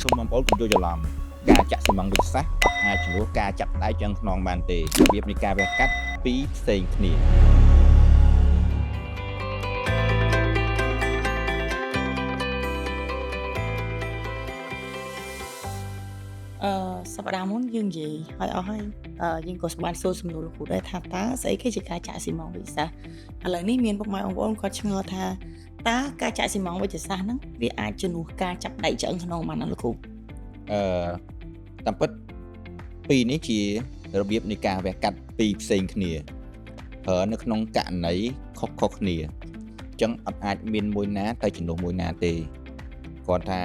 សូមបងប្អូនកុំយល់ច្រឡំការចាក់ស៊ីម៉ងត៍វិទ្យាសាស្ត្រអត់អាចជំនួសការចាប់ដែកឆ្អឹងខ្នងបានទេរបៀបនៃការវះកាត់ពីរផ្សេងគ្នា សប្តាហ៍មុនយើងនិយាយហើយអស់ហើយយើងក៏បានសួរសំណួរលោកគ្រូដែរថាតើស្អីគេជាការចាក់ស៊ីម៉ងត៍វិទ្យាសាស្ត្រឥឡូវនេះមានពុកម៉ែបងប្អូនគាត់ឆ្ងល់ថាតើការចាក់ស៊ីម៉ងត៍វិទ្យាសាស្ត្រហ្នឹងវាអាចជំនួសការចាប់ដែកឆ្អឹងខ្នងបានអត់លោកគ្រូ អឺតាមពិតពីរនេះជារបៀបនៃការវះកាត់ពីរផ្សេងគ្នាប្រើនៅក្នុងករណីខុសៗគ្នាអញ្ចឹងអត់អាចមានមួយណាទៅជំនួសមួយណាទេគាត់ថា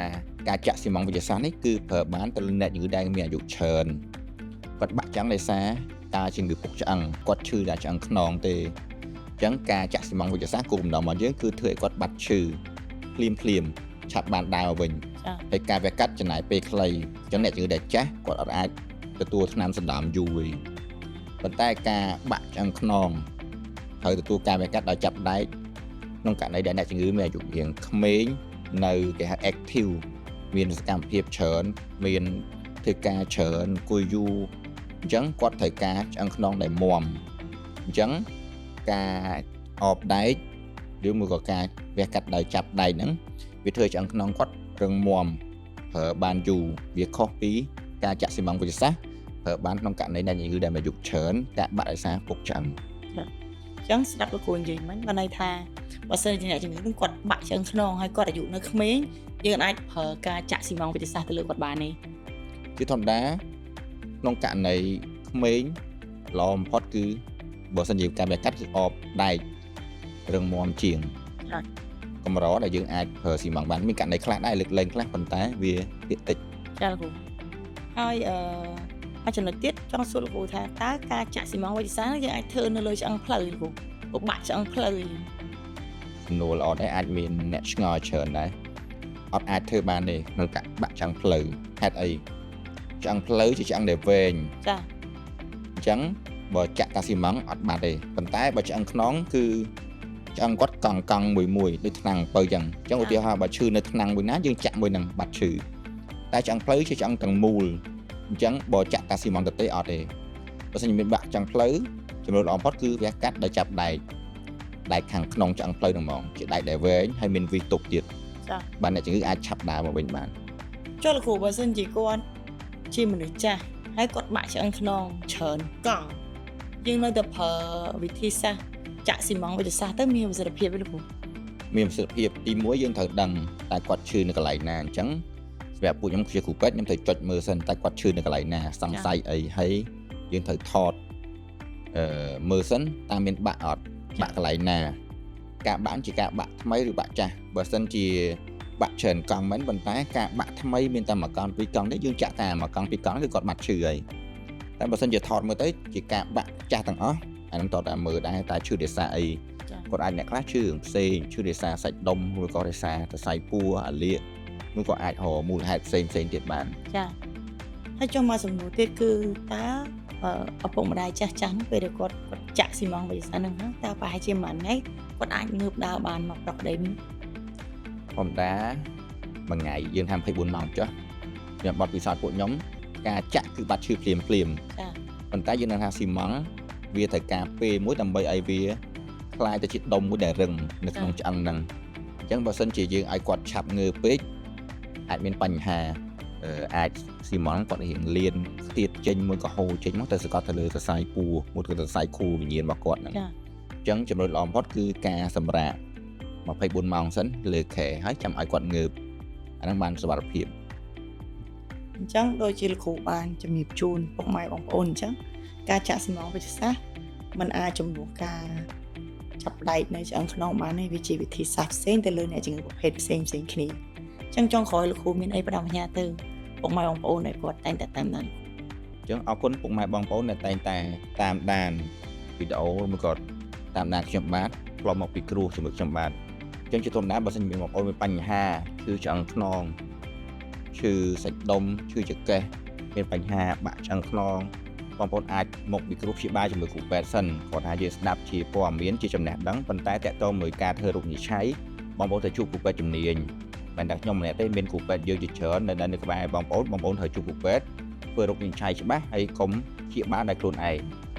ការចាក់ស៊ីម៉ងត៍វិទ្យាសាស្ត្រនេះគឺប្រើបានទៅលើអ្នកជំងឺដែលមានអាយុច្រើនគាត់បាក់ចឹងដោយសារការជំងឺពុកឆ្អឹងគាត់ឈឺតែឆ្អឹងខ្នងទេអញ្ចឹងការចាក់ស៊ីម៉ងត៍វិទ្យាសាស្ត្រគោលបំណងរបស់យើងគឺធ្វើឲ្យគាត់បាត់ឈឺភ្លាមភ្លាមៗឆាប់បានដើរមកវិញ ចា ហើយការវះកាត់ចំណាយពេលខ្លីអញ្ចឹងអ្នកជំងឺដែលចាស់គាត់អត់អាចទទួលថ្នាំសណ្ដាមយូរទេប៉ុន្តែការបាក់ឆ្អឹងខ្នងត្រូវទទួលការវះកាត់ដោយចាប់ដែកក្នុងករណីដែលអ្នកជំងឺមានអាយុរាងក្មេងនៅគេហៅ active មានសកម្មភាពច្រើនមានធ្វើការច្រើនអង្គុយយូរអញ្ចឹងគាត់ត្រូវការឆ្អឹងខ្នងដែលមាំអញ្ចឹងការអបដែកឬមួយក៏ការវះកាត់ដោយចាប់ដែកហ្នឹងវាធ្វើឲ្យឆ្អឹងខ្នងគាត់រឹងមាំប្រើបានយូរវាខុសពីការចាក់ស៊ីម៉ងត៍វិទ្យាសាស្ត្រប្រើបានក្នុងករណីដែលជំងឺដែលមានអាយុច្រើនការបាក់ដោយសារពុកឆ្អឹង អញ្ចឹងស្ដាប់លោកគ្រូនិយាយមិញបានន័យថាបើសិនជាអ្នកជំងឺនឹងគាត់បាក់ឆ្អឹងខ្នងហើយគាត់អាយុនៅក្មេងយើងអាចប្រើការចាក់ស៊ីម៉ងត៍វិទ្យាសាស្ត្រទៅលើគាត់បានទេ ជាធម្មតាក្នុងករណីក្មេងល្អបំផុតគឺបើសិនជាការវះកាត់គឺអបដែករឹងមាំជាង ចា កម្រដែលយើងអាចប្រើស៊ីម៉ងត៍បានមានករណីខ្លះដែរលើកលែងខ្លះប៉ុន្តែវាភាគតិច ចាលោកគ្រូហើយមួយចំណុចទៀតចង់សួរលោកគ្រូថាតើការចាក់ស៊ីម៉ងត៍វិទ្យាសាស្ត្រយើងអាចធ្វើនៅលើឆ្អឹងផ្លូវលោកគ្រូពិបាកឆ្អឹងផ្លូវឯង សំណួរល្អដែរអាចមានអ្នកឆ្ងល់ច្រើនដែរអត់អាចធ្វើបានទេក្នុងការបាក់ឆ្អឹងផ្លូវហេតុអីឆ្អឹងផ្លូវជាឆ្អឹងដែលវែង ចា អញ្ចឹងបើចាក់តាស៊ីម៉ងត៍អត់បាត់ទេប៉ុន្តែបើឆ្អឹងខ្នងគឺឆ្អឹងគាត់កង់កង់មួយមួយដូចថ្នាំងអំពៅអញ្ចឹងអញ្ចឹងឧទាហរណ៍បើឈឺនៅថ្នាំងមួយណាយើងចាក់មួយហ្នឹងបាត់ឈឺតែឆ្អឹងផ្លូវជាឆ្អឹងទាំងមូលអញ្ចឹងបើចាក់តាស៊ីម៉ងត៍ទៅទេអត់ទេបើសិនជាមានបាក់ឆ្អឹងផ្លូវចំនួនល្អបំផុតគឺវះកាត់ដោយចាប់ដែកដែកខាងក្នុងឆ្អឹងផ្លូវហ្នឹងហ្មងជាដែកដែលវែងហើយមានវីសទប់ទៀត ចា បាទអ្នកជំងឺអាចឆាប់ដើរមកវិញបាន ចុះលោកគ្រូបើសិនជាគាត់ជាមនុស្សចាស់ហើយគាត់បាក់ឆ្អឹងខ្នងច្រើនកង់យើងនៅតែប្រើវិធីសាស្ត្រចាក់ស៊ីម៉ងត៍វិទ្យាសាស្ត្រទៅមានប្រសិទ្ធភាពទេលោកគ្រូ មានប្រសិទ្ធភាពទីមួយយើងត្រូវដឹងតើគាត់ឈឺនៅកន្លែងណាអញ្ចឹងសម្រាប់ពួកខ្ញុំជាគ្រូពេទ្យខ្ញុំត្រូវចុចមើលសិនតើគាត់ឈឺនៅកន្លែងណាសង្ស័យអីហើយយើងត្រូវថតមើលសិនតើមានបាក់អត់បាក់កន្លែងណាការបាក់ជាការបាក់ថ្មីឬបាក់ចាស់បើសិនជាបាក់ច្រើនកង់មែនប៉ុន្តែការបាក់ថ្មីមានតែមួយកង់ពីរកង់ទេយើងចាក់តែមួយកង់ពីរកង់គឺគាត់បាត់ឈឺហើយតែបើសិនជាថតមើលទៅជាការបាក់ចាស់ទាំងអស់អាហ្នឹងតើមើលដែរតើឈឺដោយសារអី ចា គាត់អាចអ្នកខ្លះឈឺរឿងផ្សេងឈឺដោយសារសាច់ដុំឬក៏ដោយសារសរសៃពួរអាលៀកនោះក៏អាចរកមូលហេតុផ្សេងផ្សេងទៀតបាន ចាហើយចុះមកសំណួរទៀតគឺតើឪពុកម្ដាយចាស់ចាស់ហ្នឹងពេលដែលគាត់គាត់ចាក់ស៊ីម៉ងត៍វិទ្យាសាស្ត្រហ្នឹងហើយតើប្រហែលជាមួយថ្ងៃគាត់អាចងើបដើរបានមកប្រកដីវិញ ធម្មតាមួយថ្ងៃយើងថា24ម៉ោងចុះខ្ញុំបត់ពិសោធន៍ពួកខ្ញុំការចាក់គឺបាត់ឈឺភ្លាមភ្លាម ចា ប៉ុន្តែយើងនឹងថាស៊ីម៉ងត៍វាត្រូវការពេលមួយដើម្បីឲ្យវាคล้ายទៅជាដុំមួយដែលរឹងនៅក្នុងឆ្អឹងហ្នឹងអញ្ចឹងបើសិនជាយើងឲ្យគាត់ឆាប់ងើបពេកអាចមានបញ្ហាអាចស៊ីម៉ងត៍គាត់រៀងលៀនស្ទាតចេញមួយក៏ហូរចេញមកទៅសង្កត់ទៅលើសរសៃពួរមួយក៏សរសៃខួរវិញ្ញាណរបស់គាត់ហ្នឹង ចា អញ្ចឹងចំណុចល្អបំផុតគឺការសម្រាក24ម៉ោងសិនលើខែហើយចាំឲ្យគាត់ងើបអាហ្នឹងបានសុវត្ថិភាព អញ្ចឹងដូចជាលោកគ្រូបានជំរាបជូនពុកម៉ែបងប្អូនអញ្ចឹងការចាក់ស៊ីម៉ងត៍វិទ្យាសាស្ត្រมันអាចជំនួសការចាប់ដែកនៅឆ្អឹងខ្នងបានទេវាជាវិធីសាស្ត្រផ្សេងទៅលើអ្នកជំងឺប្រភេទផ្សេងផ្សេងគ្នាអញ្ចឹងចុងក្រោយលោកគ្រូមានអីផ្ដាំផ្ញើទៅពុកម៉ែបងប្អូនដែលគាត់តែងតែតាមដាន អញ្ចឹងអរគុណពុកម៉ែបងប្អូនដែលតែងតែតាមដានវីដេអូឬក៏តាមដានខ្ញុំបាទធ្លាប់មកពីគ្រោះជាមួយខ្ញុំបាទអញ្ចឹងជាធម្មតាបើសិនជាមានបងប្អូនមានបញ្ហាឈឺឆ្អឹងខ្នងឈឺសាច់ដុំឈឺចង្កេះមានបញ្ហាបាក់ឆ្អឹងខ្នងបងប្អូនអាចមកពីគ្រោះព្យាបាលជាមួយគ្រូពេទ្យសិនគាត់ថាយើងស្ដាប់ជាព័ត៌មានជាចំណេះដឹងប៉ុន្តែតកតងមួយការធ្វើរោគវិនិច្ឆ័យបងប្អូនទៅជួបគ្រូពេទ្យជំនាញ មិនតែខ្ញុំម្នាក់ទេមានគ្រូពេទ្យយើងជាច្រើននៅក្បែរបងប្អូនបងប្អូនត្រូវជួបគ្រូពេទ្យធ្វើរោគវិនិច្ឆ័យច្បាស់ហើយកុំព្យាបាលដោយខ្លួនឯង។